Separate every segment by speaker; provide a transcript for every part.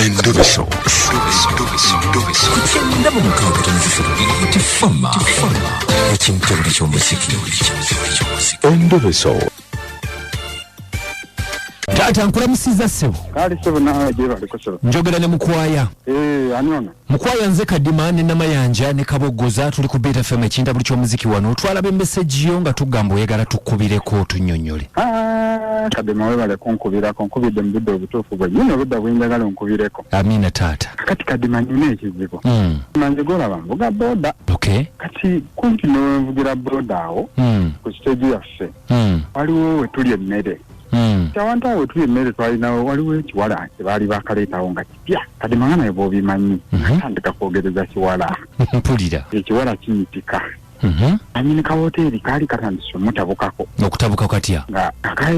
Speaker 1: Endobeso.
Speaker 2: Ku kyenda mu mukaaga tono ssatu Tifama ekintabuli ky'omuziki.
Speaker 1: Endobeso.
Speaker 3: Taata, nkulamusiza ssebo.
Speaker 4: Kale ssebo, naawe gyebaliko ssebo.
Speaker 3: Njogera ne Mukwaya?
Speaker 4: Eh, ani ono?
Speaker 3: Mukwaya, nze Kadima ne Namayanja ne Kaboggoza, tuli ku Beat FM, ekintabuli ky'omuziki. Wano twalaba emessage yo nga tugamba oyagala tukubireko otunnyonnyole.
Speaker 4: Ah, Kadima, webale kunkubirako. Nkubidde mu budde obutuufu bwennyini, obudde bwenjagala onkubireko.
Speaker 3: Amiina, taata.
Speaker 4: Kati Kadima, nina ekizibu. Manze golaba nvuga booda. Kati kumpi newenvugira booda awo ku siteegi yaffe waliwo wetuli emmere. Awantu awo wetuli emmere twalinawo, waliwo ekiwala kye baali bakaleetawo nga kipya. Kadima, nga naye bw'obimanyi, atandika kwogereza kiwala.
Speaker 3: Mpulira.
Speaker 4: Ekiwala kiyitika. Anyini kawoteeri kaali katandise omutabukako.
Speaker 3: Okutabuka katya?
Speaker 4: Nga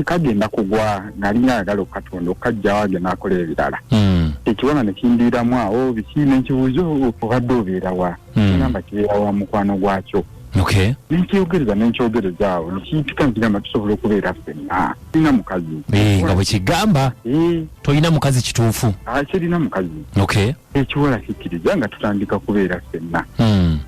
Speaker 4: kagenda kugwa, ng'alinga ayagala okukatunda, okukajjawo agenda akola ebirala. Ekiwala ne kindiiramu awo biki, nenkibuuza, "Obadde obeera wa?" Ngamba kibeera wa mukwano gwakyo. Nenkyogereza, nenkyogereza awo nekiyitika, nkigamba tusobola okubeera ffenna, sirina mukazi.
Speaker 3: Eh, nga bwe kigamba. Tolina mukazi, kituufu?
Speaker 4: Ah, sirina mukazi. Ekiwala kikkiriza, nga tutandika kubeera ffenna.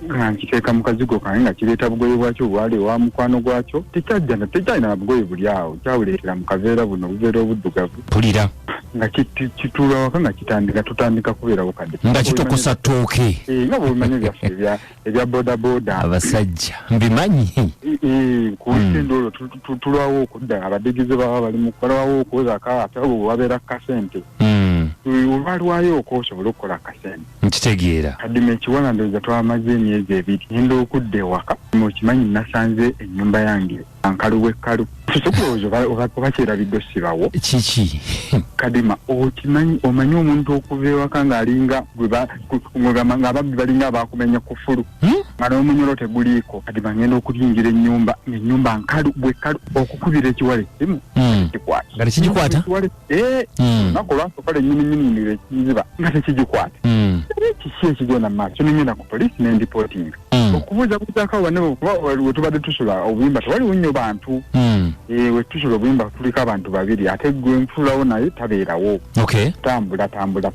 Speaker 4: Nga nkiteeka mu kazigo kange, nga kireeta bugoye bwakyo bwali ewa mukwano gwakyo. Tekyajja, tekyalina na bugoye buli awo, kyawuleetera mu kaveera buno obuveera obuddugavu.
Speaker 3: Mpulira.
Speaker 4: Nga kituula waka, nga kitandika, tutandika kubeerawo kadde.
Speaker 3: Nga kitokosa ttooke.
Speaker 4: Eh, nga bwebimanyi byaffe ebya boda boda.
Speaker 3: Abasajja mbimanyi.
Speaker 4: Eh, ku weekend olwo tulwawo okudda, abadigize baba bali mu balwawo okwebaka, ate abo babeera ku kasente. Olwalwayo okwo osobole okukola akasente.
Speaker 3: Nkitegeera.
Speaker 4: Kadima, ekiwala ndowooza twamaze emyezi 2, ngenda okudda ewaka, okimanyi nasanze ennyumba yange ankalu bwekkalu. Tusokulowooza oba kyerabidde osibawo.
Speaker 3: Kiki?
Speaker 4: Kadima, okimanyi, omanyi omuntu okuva ewaka ng'alinga ng'ogamba ng'ababbi balinga abakumenya kufulu, nga n'omunyolo teguliiko. Kadima, ngenda okuyingira ennyumba, ng'ennyumba nkalu bwekkalu. Okukubira ekiwala essimu, kikwata.
Speaker 3: Nga tekigikwata?
Speaker 4: Ekiwala, eh, olunaku olwasooka lwennyini nnyini nnyini ekiziba nga tekigikwata. Era kiki ekigenda mu maaso? Nengenda ku poliisi nendipootinga. Okubuuza buzaako abo banne, kuba we tubadde tusula obuyumba tewaliwo nnyo bantu. Eh, we tusula obuyumba tuliko abantu babiri, ate gwe nfulawo naye tabeerawo. Tambula tambula,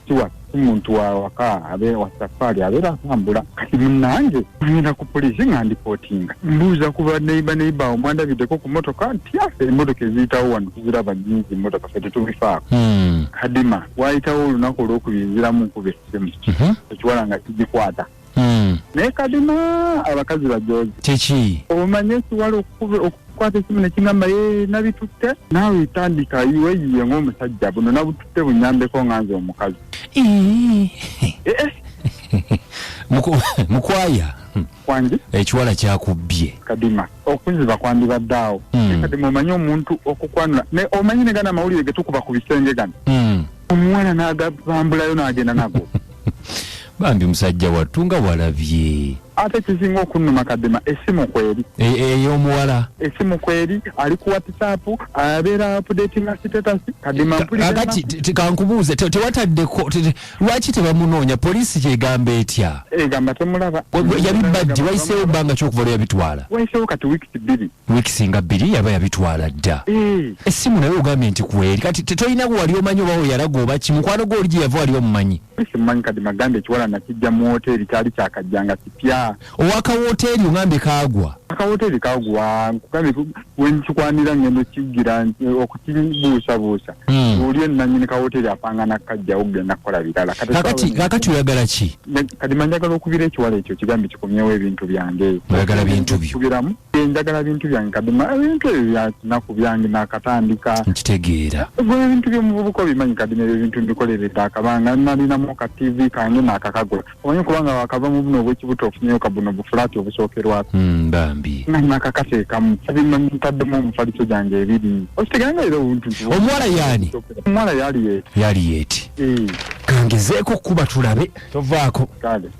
Speaker 4: siwa si muntu wa waka, abe wa safaari, abeera atambula. Kati munnange, ngenda ku poliisi nga ndipootinga, mbuuza ku baneiba, neiba awo, mwandabiddeko ku motoka? Nti afe emmotoka eziyitawo wano tuziraba nnyingi, emmotoka ffe tetubifaako. Kadima, waayitawo olunaku olwokubiri, nziramu nkuba essimu, ekiwala nga kigikwata. Naye Kadima, abakazi bajozi.
Speaker 3: Kiki?
Speaker 4: Omanye ekiwala okukwata esimu nekigamba, "Ye nabitutte." Naawe tandika weyiye ng'omusajja, buno nabututte, bunyambeko nga nze omukazi.
Speaker 3: Ii.
Speaker 4: Eh, eh.
Speaker 3: Mukwaya.
Speaker 4: Wangi.
Speaker 3: Ekiwala kyakubbye.
Speaker 4: Kadima, okuziba kwandibadde awo. Kadima, omanyi omuntu okukwanula ne omanyi ne gano amawulire ge tukuba ku bisenge gano, omuwala n'agabambulayo n'agenda nago.
Speaker 3: Bambi musajja wattu, nga walabye.
Speaker 4: Ate kisinga okunnuma, Kadima, essimu kweri.
Speaker 3: Ey'omuwala.
Speaker 4: Essimu kweri, ali ku WhatsApp, abeera updatinga status. Kadima, mpulira.
Speaker 3: Kakati kankubuuze, tewataddeko lwaki tebamunoonya? Poliisi kyegamba etya?
Speaker 4: Egamba temulaba.
Speaker 3: Yabibba ddi? Wayiseewo bbanga kyokuva lwe yabitwala?
Speaker 4: Wayiseewo kati wiiki 2.
Speaker 3: Wiiki nga 2, yaba yabitwala dda.
Speaker 4: Eh.
Speaker 3: Essimu naye ogambye nti kweri. Kati tolina wali omanyi oba we yalaga oba ki? Mukwano gwe oli gye yava wali omumanyi?
Speaker 4: Simumanyi, Kadima. Gambye ekiwala nakijja mu woteeri, kyali kyakajja nga kipya.
Speaker 3: Owakawoteeri ogambye kaagwa?
Speaker 4: Akawoteeri kagwa. Nkugambye wenkikwanira ngenda okigira okukibuusabuusa. Oli enanyini kawoteeri apanga nakajjawo kugenda kukola birala. Kati
Speaker 3: Kakati oyagala ki?
Speaker 4: Kadima, njagala okubira ekiwala ekyo, kigambye kikomyewo ebintu byange.
Speaker 3: Oyagala bintu byo?
Speaker 4: Kubiramu. Njagala bintu byange, Kadima. Ebintu ebyo byakinaku byange, nakatandika.
Speaker 3: Nkitegeera.
Speaker 4: Gwe ebintu by'omuvubuka obimanyi, Kadima. Ebyo ebintu mbikoleredde akabanga. Nalinamu ka TV kange nakakagula, omanyi kubanga wakava mu buno obwekibuto ofunyeyo ka buno bufulaati obusookerwako.
Speaker 3: Bambi.
Speaker 4: Nga nakakateekamu, Kadima, ntaddemu omufaliso gyange ebiri, okitegera nga era obuntu
Speaker 3: Omuwala yaani?
Speaker 4: Omuwala yali yeeti.
Speaker 3: Yali yeeti?
Speaker 4: Eh.
Speaker 3: Kangezeeko kuba tulabe, tovaako.
Speaker 4: Kale.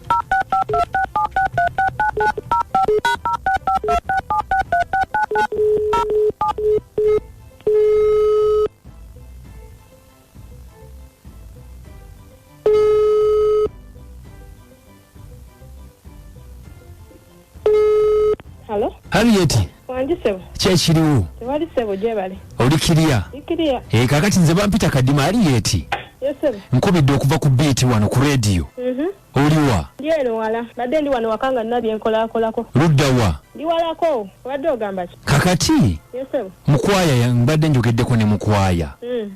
Speaker 5: Halo,
Speaker 3: Harriet.
Speaker 5: Wangi sebo.
Speaker 3: Kyekiriwo?
Speaker 5: Tewali sebo, gyebale.
Speaker 3: Oli kirya?
Speaker 5: Ikiriya.
Speaker 3: E, kakati nze bampita Kadima. Harriet. Nkubidde okuva ku beat wano ku radio. Oliwa?
Speaker 5: Ndi eno wala. Badde ndi wano waka nga nina bye nkolaakolako.
Speaker 3: Ludda wa?
Speaker 5: Ndi walako. Obadde ogamba ki?
Speaker 3: Kakati Mukwaya, mbadde njogeddeko ne Mukwaya.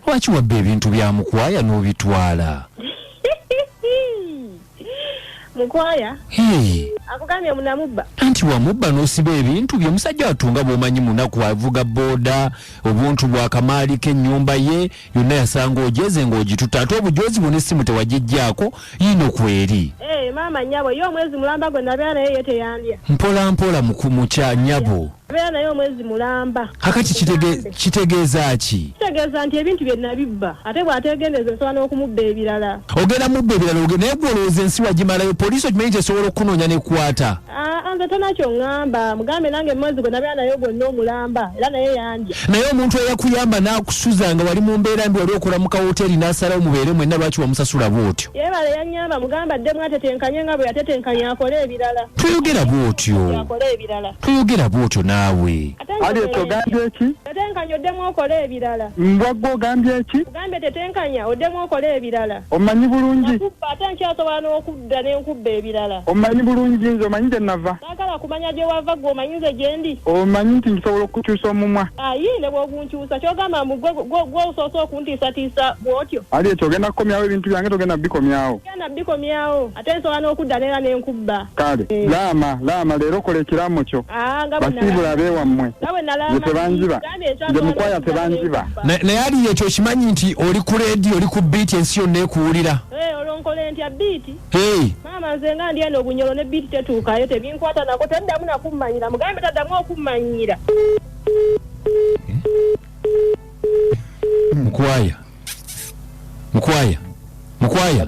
Speaker 3: Lwaki wabba ebintu bya Mukwaya n'obitwala?
Speaker 5: Mukwaya?
Speaker 3: Hey.
Speaker 5: Akugambye munamubba.
Speaker 3: Anti wamubba n'osiba ebintu bye. Musajja wattu nga bw'omanyi munaku, avuga booda, obuntu bwa kamaali k'ennyumba ye yonna yasanga ojeeze ng'ogituta, ate obujozi bwo n'essimu tewagiggyako, yiino kweri.
Speaker 5: Eh, maama nnyabo, ye omwezi mulamba gwe nabeera naye ye teyandya.
Speaker 3: Mpola mpola mukya nnyabo.
Speaker 5: Nabeera naye omwezi mulamba.
Speaker 3: Kakati kitegeeza ki?
Speaker 5: Kitegeeza nti ebintu bye nabibba, ate bw'ateegendereza nsobola n'okumubba ebirala.
Speaker 3: Ogenda mubba ebirala, naye gwe olowooza ensi wagimalayo? Poliisi okimanyi nti esobola okukunoonya n'ekukwata?
Speaker 5: Aa, nze tolina ky'oŋŋamba. Mugambe nange mwezi gwe nabeera naye gwonna omulamba, era naye yandya.
Speaker 3: Naye omuntu eyakuyamba n'akusuza nga wali mu mbeera mbi, wali okola mu kawoteeri n'asalawo mubeere mwenna, lwaki wamusasula bw'otyo?
Speaker 5: Yeebale yannyamba, mugambe addemu atetenkanye nga bwe yatetenkanya akole ebirala.
Speaker 3: Toyogera bw'otyo.
Speaker 5: Akole ebirala.
Speaker 3: Toyogera bw'otyo naawe.
Speaker 4: Harriet, ogambye ki?
Speaker 5: Tetenkanya oddemu okole ebirala.
Speaker 4: Mbwa ggwe ogambye ki?
Speaker 5: Ogambye tetenkanya oddemu okole ebirala.
Speaker 4: Omanyi bulungi.
Speaker 5: Nakubba ate nkyasobola n'okudda ne nkubba ebirala.
Speaker 4: Omanyi bulungi nze omanyi gye nava.
Speaker 5: Saagala kumanya gye wava ggwe omanyi nze gye ndi.
Speaker 4: Omanyi nti nsobola okukyusa omumwa.
Speaker 5: Ayi ne bw'ogunkyusa ky'ogamba mbu ggwe ggwe osoose okuntiisatiisa bw'otyo.
Speaker 4: Harriet, ogenda kukomyawo ebintu byange togenda kubikomyawo?
Speaker 5: Sigenda bikomyawo ate nsobola n'okudda neera ne nkubba.
Speaker 4: Kale laama laama leero kola ekiraamo kyo. Basiibule abeewammwe. Nze tebanziba. Nze Mukwaya tebanziba.
Speaker 3: Naye Harriet okimanyi nti oli ku leediyo, oli ku bbiiti ensi yonna ekuwulira?
Speaker 5: Olwo nkole ntya bbiiti? Maama nze nga ndi eno Bunyoro ne bbiiti tetuukayo, tebinkwata nako, taddamu na kummanyira. Mugambe taddamu okummanyira.
Speaker 3: Mukwaya. Mukwaya. Mukwaya.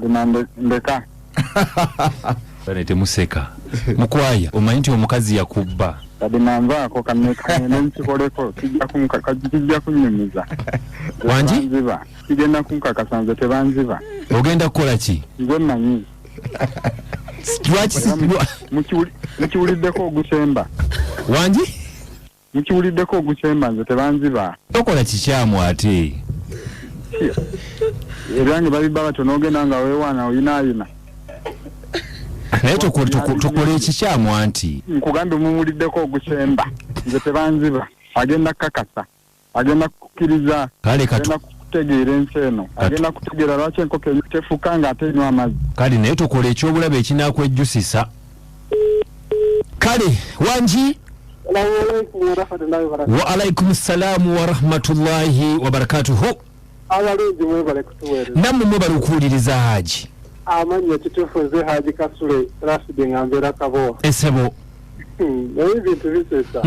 Speaker 4: Ndeka.
Speaker 3: Bane temuseka. Mukwaya, omanyi nti omukazi yakubba.
Speaker 4: Kati nanvaako kanekane nkikoleko kijja kunnyumiza.
Speaker 3: Wangi?
Speaker 4: Tebanziba. Kigenda kunkakasa nze tebanziba.
Speaker 3: Ogenda kukola ki?
Speaker 4: Nze mmanyi.
Speaker 3: Lwaki si
Speaker 4: Mukiwuliddeko ogusemba?
Speaker 3: Wangi?
Speaker 4: Mukiwuliddeko ogusemba nze tebanziba.
Speaker 3: Tokola kikyamu ate.
Speaker 4: Ebyange babibba batyo n'ogenda nga weewaana oyinaayina.
Speaker 3: Naye tokola ekikyamu anti.
Speaker 4: Nkugambye mumuwuliddeko ogusemba nze tebanziba. Agenda kukakasa, agenda kukkiriza,
Speaker 3: Kale katu
Speaker 4: agenda kutegeera ensi eno, agenda kutegeera lwaki enkoko tefuka ng'ate enywa amazzi.
Speaker 3: Kale naye tokola ekyobulabe ekinaakwejjusisa. Kale wangi. Wa alaikum salaamu wa rahmatullahi wa barakatuhu.
Speaker 6: Abalungi mwebale kutuweereza.
Speaker 3: Nammwe mwebale okuwuliriza Haji.
Speaker 6: Amannya kituufu nze Haji Kasule Rashid nga mbeera Kabowa.
Speaker 3: Esebo.
Speaker 6: Naye ebintu bisesa.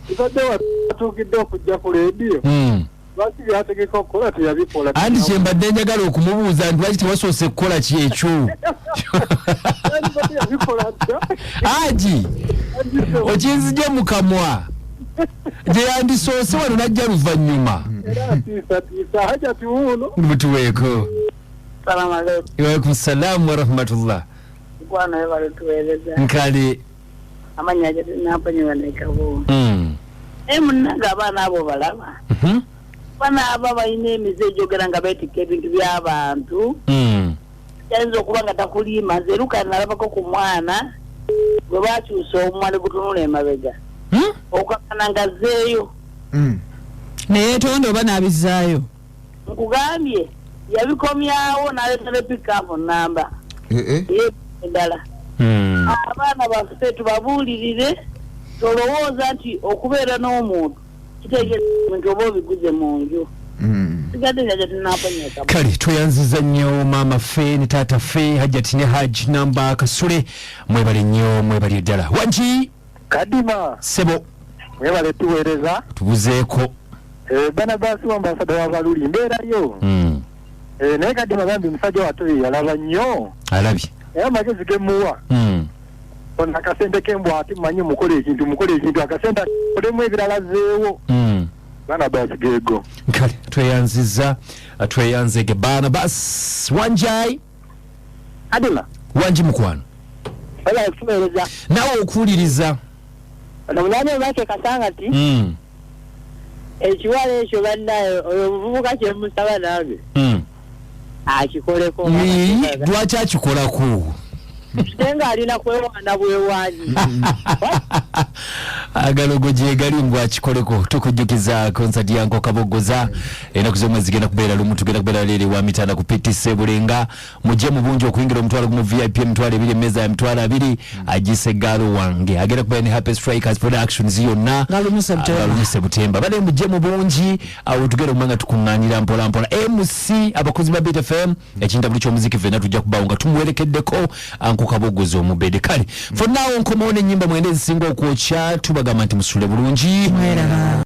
Speaker 6: Kibadde watuukidde okujja ku leediyo. Lwaki byategeka okukola teyabikola?
Speaker 3: Anti kye mbadde njagala okumubuuza nti lwaki tewasoose kukola ki ekyo? Haji, okinzigye mu kamwa. Gye yandisoose wano n'ajja luvannyuma.
Speaker 6: Era atiisatiisa Hajati wuuno.
Speaker 3: Mutuweeko.
Speaker 7: Salamu alaikum.
Speaker 3: Wa alaikum salamu wa rahmatullah.
Speaker 7: Mukwano webale tuweereza.
Speaker 3: Nkale.
Speaker 7: Amannya Hajati Nampanyiwa ne Kabowa. Naye munnange abaana abo balaba. Abaana abo balina emize egyogera nga beetikka ebintu by'abantu. Kyayinza okuba nga takulimba. Nze Luka nalabako ku mwana gwe baakyusa omumwa ne gutunula emabega. Okukakana ng'azzeeyo.
Speaker 8: Neyeetonda oba n'abizzaayo?
Speaker 7: Nkugambye yabikomyawo n'aleeta ne pickup nnamba. Endala. Abaana baffe tubabuulirire, tolowooza nti okubeera n'omuntu kitegeeza nti oba obiguze mu nju.
Speaker 3: Kale tweyanziza nnyo maama ffe ne taata ffe Hajjati ne Hajj Namba Kasule, mwebale nnyo, mwebale ddala. Wangi
Speaker 6: Kadima
Speaker 3: sebo,
Speaker 6: mwebale tuweereza.
Speaker 3: Tubuzeeko.
Speaker 6: Barnabas ambasada wa Baluli mbeerayo. Naye Kadima bambi musajja wattu yalaba nnyo.
Speaker 3: Alabye.
Speaker 6: Naye amagezi ge muwa. Ono akasente k'embwa ati mmanyi mukole ekintu, mukole ekintu, akasente akolemu ebirala zeewo. Barnabas geego.
Speaker 3: Kale tweyanziza, tweyanzege Barnabas. Wanjai.
Speaker 6: Adima.
Speaker 3: Wanji mukwano.
Speaker 6: Wala kutuweereza.
Speaker 3: Nawe okuwuliriza.
Speaker 7: Ono munani obake Kasangati. Ekiwala ekyo bannaye oyo omuvubuka kye musaba nange. Akikoleko.
Speaker 3: Lwaki akikolako?
Speaker 7: Naye ng'alina kwewaana bwewaanyi.
Speaker 3: Agalogo gyegali mbw akikoleko. Tukujjukiza konsati ya Nkoka Boggoza, ennaku z'omwezi zigenda kubeera lumu, tugenda kubeera leero ewa Mitanda ku PTC Bulenga. Mujje mu bungi. Okuyingira 50,000, VIP 20,000, emmeeza ya 20,000. Agise gaalo wange agenda kubeera ne Happy Strikers Productions yonna.
Speaker 8: Nga lumu September.
Speaker 3: Nga lumu September. Bale mujje mu bungi, awo tugenda okuba nga tukuŋŋaanira mpola mpola. MC, abakozi ba Beat FM, ekintabuli ky'omuziki, ffenna tujja kubaawo nga tumuwerekeddeko Anko Kabogoza omubede. Kale for now nkomawo n'ennyimba mwenda ezisinga okwokya. Tubagamba nti musule bulungi.
Speaker 8: Mweraba.